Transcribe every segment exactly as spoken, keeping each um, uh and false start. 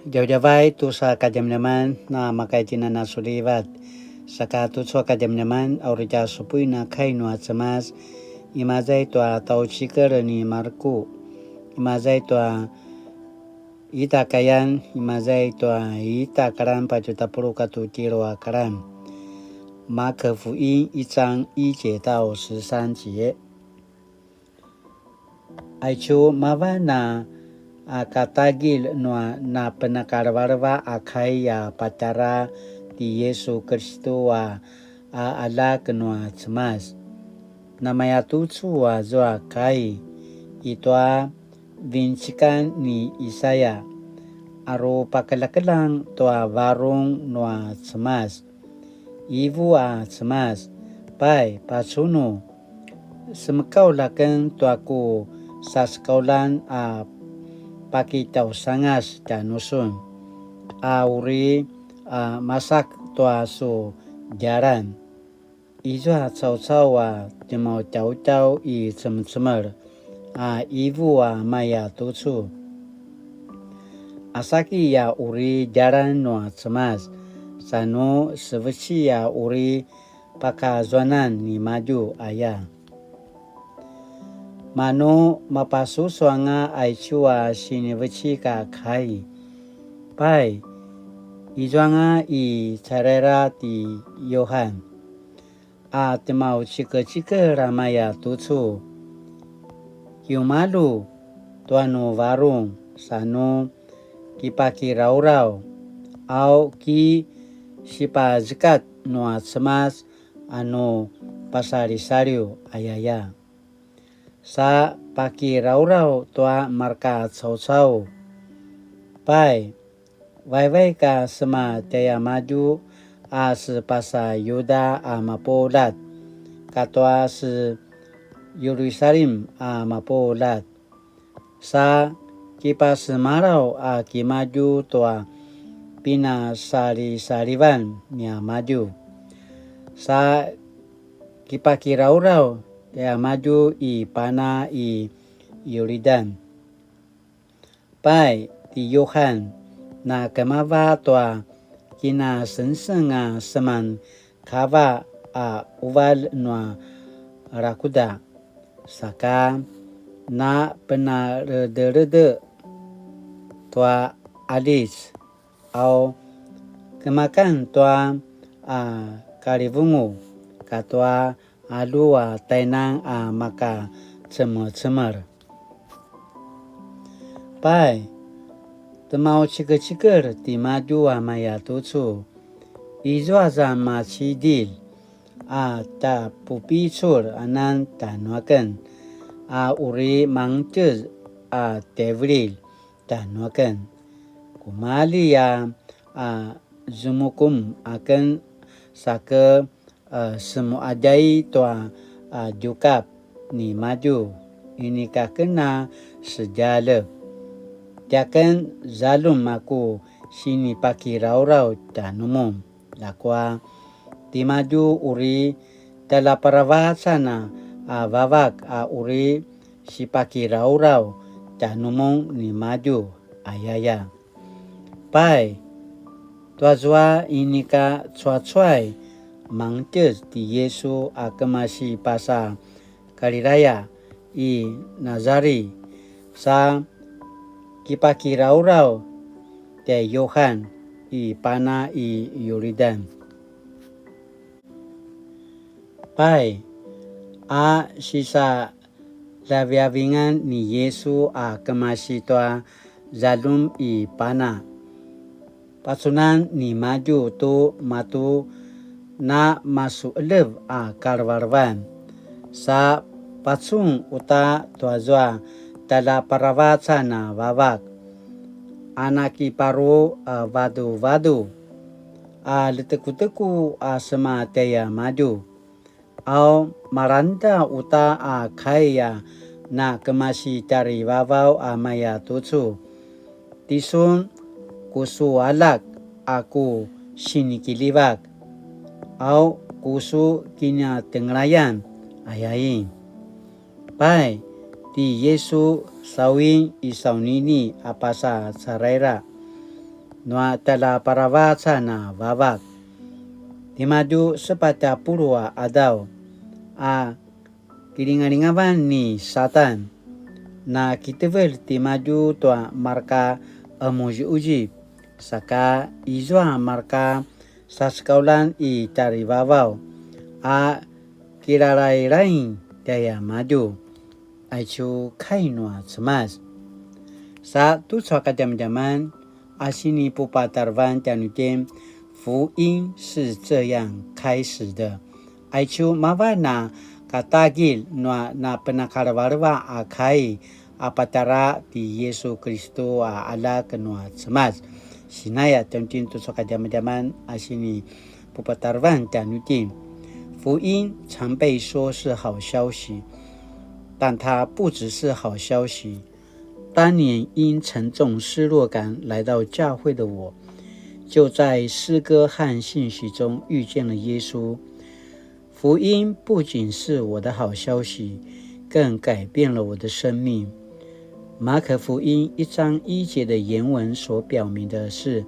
Djavadjavay tusa kadjamadjaman na makaitinan a sulivat. Saka tucu a kadjamadjaman a uri tja supuin a kai nua Cemas, imaza i tua tjaucikel ni Marku, imaza i tua ita kayan, imaza i tua ita karan patju tapuluq katua tjelu a karan. 馬可福音一章一節到十三節。 Aicu mavan a, a katagilj nua napenakalevaleva a kai a patjara ti Yesu Kiristu a, a aljak nua Cemas. Namayatucu azua kai i tua vincikan ni Isaya, a rupakeljakeljang tua varung nua Cemas. Ivu a Cemas, pai, pacunu, semekaulj aken tua ku sasekauljan a pakitjausangas tjanusun, a uri, a, masak tua su djalan. Izua caucau a tjemautjautjau i cemecemel, a ivu a maya tucu. A saki a uri djalan nua Cemas, sa nu seveci a uri pakazuanan nimadju aya. Manu mapasusu anga aicu a sinivecik a kai. Pai, izuanga i caraira ti Yohan, a tjemaucikecikel a maya tucu. Kiumalju tua nu varung sa nu kipakirauraw, au ki sipazekat nua Cemas a nu pasalisaliw ayaya. Sa pakirauraw tua marka caucau. Pai, vaivaik a sema tjaiamadju a sepasa Yuda a mapuljat, katua se Yerusalim a mapuljat. Sa kipasemalaw a kimadju tua pinasalisalivan niamadju. Sa kipakirauraw tiamadju i pana i Yuridan. Pai ti Yuhan, na kemava tua kinasengseng a seman kava a uval nua rakuda, saka na penaredelede tua alic, au kemakan tua a kalivungu katua alu a tainan a maka cemecemel. Pai, tjemaucikecikel timadju a maya tucu, izua za macidilj a tjapupicul anan tjanuaken, a uri mangtjez a tjaivililj tjanuaken. Kumalji a, a zumukum aken sake, a, semuadjai tua, a, djukap nimadju, inika ken a sedjalep. Tiaken zaljum a ku sinipakirauraw tjanumun. Ljakua timadju uri tjaljaparavacan a, a vavak a uri sipakirauraw tjanumun nimadju, ayaya. Pai, tuazua inika cuacuay mangtjez ti Yesu a kemasi pasa Galilaya i Nazari, sa kipakirauraw tjai Yuhan i pana i Yuridan. Pai, a sisalaviavingan ni Yesu a kemasi tua zaljum i pana, pacunan nimadju tu matu na masu'elev a kalevelevan, sa pacun uta tuazua tjaljaparavacan a vavak, a nakiparu a vaduvadu, a letekuteku a sema tjaiamadju. Au malangeda uta a kai a na kemasi tjarivavaw a maya tucu. Tisun ku su aljak a ku sinikiljivak, au ku su kinatengelayan, ayain. Pai, ti Yesu sawin i saunini a pasa caraira. nua tjaljaparavacan a vavak. Timadju sepatj a puluq a qadaw a kilingalingavan ni Satan, na kitevelj timadju tua marka qemuziquzip, saka izua marka sasekauljan i tjarivavaw a kilalailaing tjaiamadju. Aicu kai nua Cemas. Sa tucu a kadjamadjaman a sinipupatarevan tjanuitjen, 福音是这样开始的. Aicu mavan a katagilj nua napenakalevaleva a kai a patjara ti Yesu Kristu a aljak nua Cemas. Sinaya tjanuitjen tucu a kadjamadjaman a sinipupatarevan tjanuitjen. 福音常被说是好消息，但它不只是好消息。当年因沉重失落感来到教会的我，就在诗歌和信息中遇见了耶稣。福音不仅是我的好消息，更改变了我的生命。马可福音一章一节的原文所表明的是，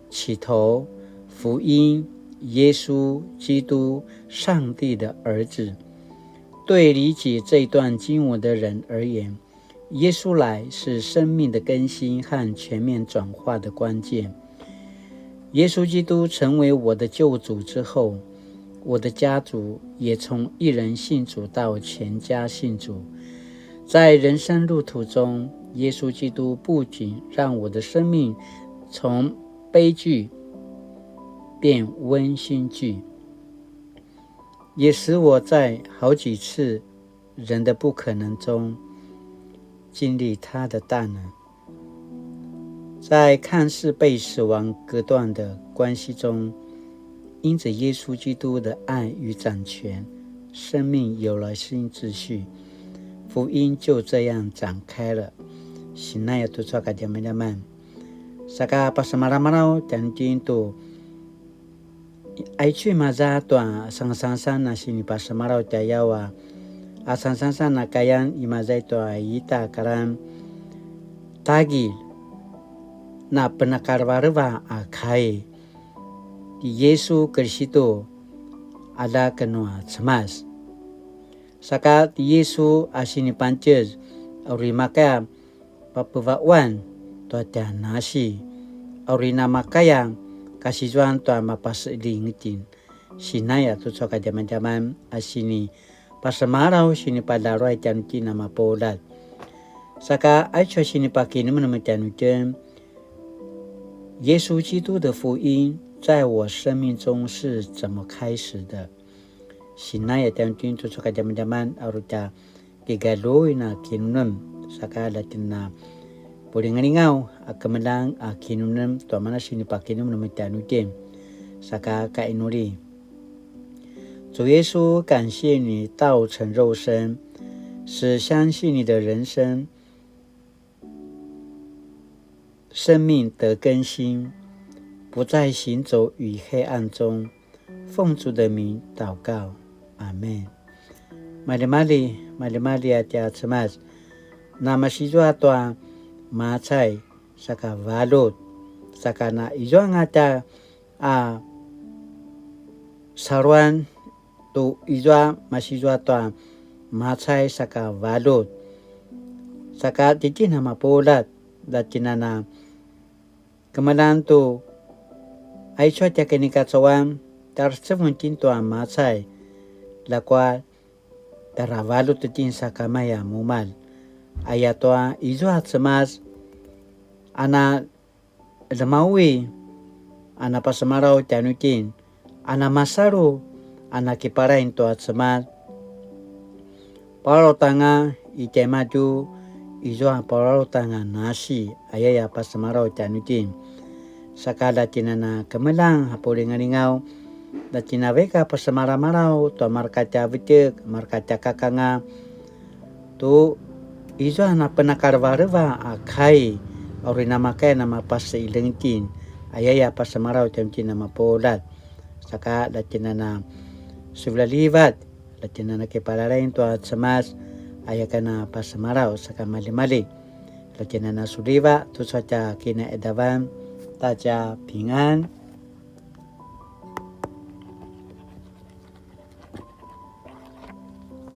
起头，福音，耶稣基督，上帝的儿子。对理解这一段经文的人而言，耶稣来是生命的更新和全面转化的关键。耶稣基督成为我的救主之后，我的家族也从一人信主到全家信主。在人生路途中，耶稣基督不仅让我的生命从悲剧变温馨剧，也使我在好几次人的不可能中经历他的大能。在看似被死亡隔断的关系中，因着耶稣基督的爱与掌权，生命有了新秩序，福音就这样展开了。Sinaya tucu a kadjamadjaman. Saka pasemalamalaw tjanuitjen tu Aicu imaza tua sangasangasan a sinipasemalaw tjayaw a, a sangasangasan a kayan imaza i tua ita karan tagilj na penakalevaleva a kai ti Yesu Kiristu, aljak nua Cemas. Saka ti Yesu a sinipantjez, a uri makaya papevaquan tua tja nasi, a uri namakaya kasizuan tua mapaseqeljing itjen. Sinaya tucu a kadjamadjaman a sinipasemalaw, sinipadaluay tjanuitjen a mapuljat. Saka aicu a sinipakinemnem tjanuitjen, 耶稣基督的福音在我生命中是怎么开始的？Sinaya tjanuitjen tucu a kadjamadjaman a uri tja kigaljuin a kinemnem, saka la tjen a pulingalingaw a kemeljang a kinemnem tua mana sinipakinemnem tjanuitjen, saka kainuli. 主耶稣，感谢你道成肉身，使相信你的人生 生命得更新，不再行走于黑暗中。奉主的名祷告，阿们。Maljimalji, maljimalji a tja Cemas. Na masizua tua macay saka valjut, saka na izuanga tja a saluan tu izua masizua tua macay saka valjut. Saka titjen a mapuljat, la tjen a na kemeljang tu aicu a tja kinikacauan, tjarecevung itjen tua macay, ljakua tjara valjut itjen sakamaya a mumalj. Ayatua izua Cemas, a na ljemaui a napasemalaw tjanuitjen, a na masalu a na kipalain tua Cemas. Palalautanga i tjaimadju izua palalautanga nasi, ayaya pasemalaw tjanuitjen. Saka la tjen a na kemeljang a pulingalingaw, la tjen a vaik a pasemalamalaw tua marka tja vetjek, marka tja kakanga, tu izua na penakalevaleva a kai, a uri namakaya na mapaseqeljing itjen, ayaya pasemalaw tjanuitjen a mapuljat. Saka la tjen a na suvilalivat, la tjen a na kipalalaing tua Cemas, aya ka na pasemalaw saka maljimalji. Lakinan a suliva tucu a tja kinaedavan, ta tja pingan.